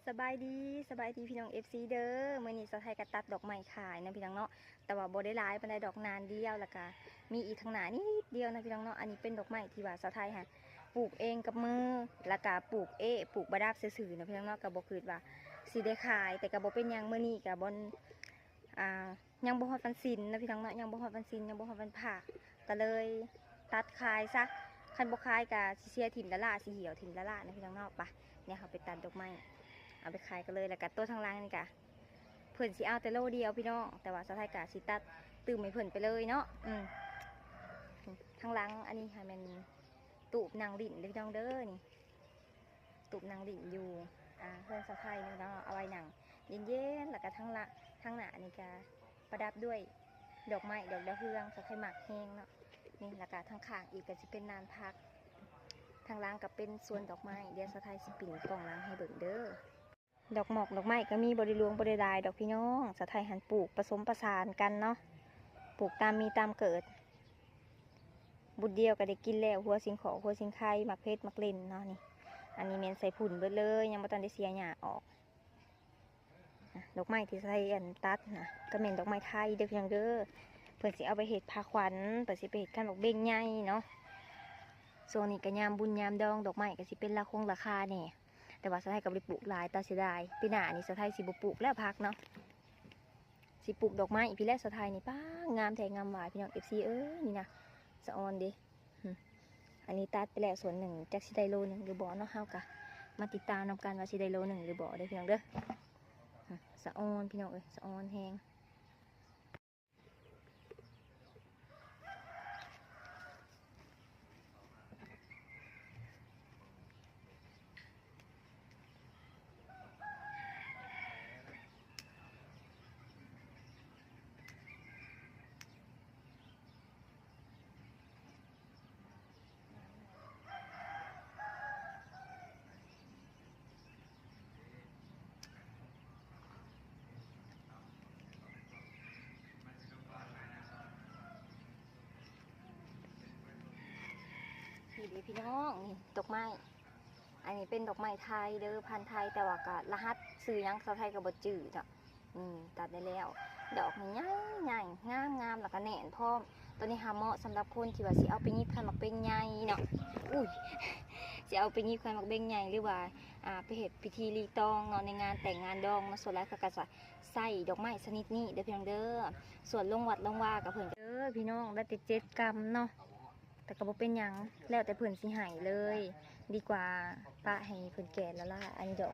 ສະບາຍດີ ສະບາຍດີພີ່ນ້ອງ ເອັຟຊີ ເດີ. ມື້ນີ້ສາວໄທກໍຕັດດອກໄມ້ຂາຍເນາະພີ່ນ້ອງເນາະ, ແຕ່ວ່າບໍ່ໄດ້ຫຼາຍປານໃດດອກ ໜ້າດຽວ ແລ້ວກໍມີອີກທາງໜ້ານິດດຽວນະພີ່ນ້ອງເນາະ. ອັນນີ້ເປັນດອກໄມ້ທີ່ວ່າສາວໄທຫາປູກເອງກັບມື ແລ້ວກໍປູກເອ ປູກປະດັບຊື່ໆນະພີ່ນ້ອງເນາະ, ກໍບໍ່ຄິດວ່າຊິໄດ້ຂາຍ ແຕ່ກໍບໍ່ເປັນຫຍັງ. ມື້ນີ້ກໍບໍ່ ອ່າ ຍັງບໍ່ຮອດວັນສິນເນາະພີ່ນ້ອງເນາະ, ຍັງບໍ່ຮອດວັນສິນ ຍັງບໍ່ຮອດວັນພະ ກໍເລີຍຕັດຂາຍຊະ. ຄັນບໍ່ຂາຍກໍຊິເສຍຖິ້ມລ້າໆ ຊິຫ່ຽວຖິ້ມລ້າໆນະພີ່ນ້ອງເນາະ. ໄປ ດຽວເຮົາໄປຕັດດອກໄມ້ ເອົາໄປຂາຍກັນເລີຍ. ແລ້ວກໍຕົວທາງຫຼັງນີ້ກໍ ເພິ່ນຊິເອົາແຕ່ໂລດຽວພີ່ນ້ອງ, ແຕ່ວ່າສາວໄທກໍຊິຕັດຕື່ມໃຫ້ເພິ່ນໄປເລີຍເນາະ. ອືມ ທາງຫຼັງອັນນີ້ຫາແມ່ນຕູບນັ່ງຫຼິ້ນເດີພີ່ນ້ອງເດີ. ນີ້ ຕູບນັ່ງຫຼິ້ນຢູ່ ອ່າ ເຮືອນສາວໄທນີ້ເນາະ, ເອົາໄວ້ນັ່ງເຢັນໆ. ແລ້ວກະທາງລະ ທາງໜ້ານີ້ກະປະດັບດ້ວຍດອກໄມ້ ດອກດາວເຮືອງ ສາວໄທມັກແຮງເນາະ. ນີ້ ແລ້ວກະທາງຂ້າງອີກກະຊິເປັນລານຜັກ, ທາງຫຼັງກະເປັນສວນດອກໄມ້. ດຽວສາວໄທຊິປິ່ນກ້ອງຫຼັງໃຫ້ເບິ່ງເດີ. ດອກໝອກດອກໄມ້ກະມີ ບໍ່ໄດ້ຫຼວງບໍ່ໄດ້ຫຼາຍດອກພີ່ນ້ອງ, ສາວໄທຫັ້ນປູກປະສົມປະສານກັນເນາະ, ປູກຕາມມີຕາມເກີດ. ບຸດດຽວກໍໄດ້ກິນແລ້ວ ຫົວສິງຂອກຫົວສິງໄຄ ໝາກເຜັດໝາກເລັ່ນເນາະ. ນີ້ ອັນນີ້ແມ່ນໃສ່ຝຸ່ນເບິດເລີຍ, ຍັງບໍ່ທັນໄດ້ເສຍຫຍ້າອອກ. ອ່ະ ດອກໄມ້ທີ່ໃສ່ອັນຕັດນະ ກໍແມ່ນດອກໄມ້ໄທເດີພີ່ນ້ອງເດີ. ເພິ່ນຊິເອົາໄປເຮັດຜ້າຂວັນ, ເພິ່ນຊິໄປເຮັດຂັນໝາກເບັງໃຫຍ່ເນາະ. ຊ່ວງນີ້ກໍຍາມບຸນຍາມດອງ, ດອກໄມ້ກໍຊິເປັນລາຄົງລາຄາແດ່, ແຕ່ວ່າສາວໄທກໍບໍ່ໄດ້ປູກຫຼາຍ, ຕາເສຍດາຍ. ປີໜ້ານີ້ສາວໄທຊິບໍ່ປູກແລ້ວຜັກເນາະ. ຊິປູກດອກໄມ້ພີ້ແຫຼະສາວໄທນີ້. ປ້າ ງາມແທ້ງາມຫວາຍ ພີ່ນ້ອງ ເອັຟຊີ ເອີຍ. ນີ້ນະ ສະອອນເດ້. ຫຶ ອັນນີ້ຕັດໄປແລ້ວສ່ວນໜຶ່ງ, ຈັກຊິໄດ້ໂລໜຶ່ງຫຼືບໍ່ເນາະ. ເຮົາກະມາຕິດຕາມນຳກັນວ່າຊິໄດ້ໂລໜຶ່ງຫຼືບໍ່ເດີພີ່ນ້ອງເດີ. ຫຶ ສະອອນພີ່ນ້ອງເອີຍ, ສະອອນແຮງ. ນີ້ເດ້ພີ່ນ້ອງ ນີ້ດອກໄມ້. ອັນນີ້ເປັນດອກໄມ້ໄທເດີ ພັນໄທ, ແຕ່ວ່າກໍລະຫັດຊື່ຫຍັງສາວໄທກໍບໍ່ຈື່ເນາະ. ນີ້ ຕັດໄດ້ແລ້ວ, ດອກນີ້ໃຫຍ່ໆ ງາມໆ ແລ້ວກໍແໜ້ນພ້ອມ. ໂຕນີ້ຫາເໝາະສຳລັບຄົນທີ່ວ່າຊິເອົາໄປຫຍິບຂັນໝາກເບັງໃຫຍ່ເນາະ. ອຸ້ຍ ຊິເອົາໄປຫຍິບຂັນໝາກເບັງໃຫຍ່ ຫຼືວ່າ ອ່າ ໄປເຮັດພິທີລີຕອງເນາະ ໃນງານແຕ່ງງານດອງເນາະ. ສ່ວນຫຼາຍເຂົາກໍຈະໃຊ້ດອກໄມ້ຊະນິດນີ້ເດີພີ່ນ້ອງເດີ. ສ່ວນລົງວັດລົງວາກໍເພິ່ນ ເດີພີ່ນ້ອງ ໄດ້ແຕ່ເຈັດກຳເນາະ. ແຕ່ກໍບໍ່ເປັນຫຍັງ ແລ້ວແຕ່ເພິ່ນຊິໃຫ້ເລີຍ ດີກວ່າປະໃຫ້ເພິ່ນແກ່ລ້າໆ. ອັນນີ້ດອກ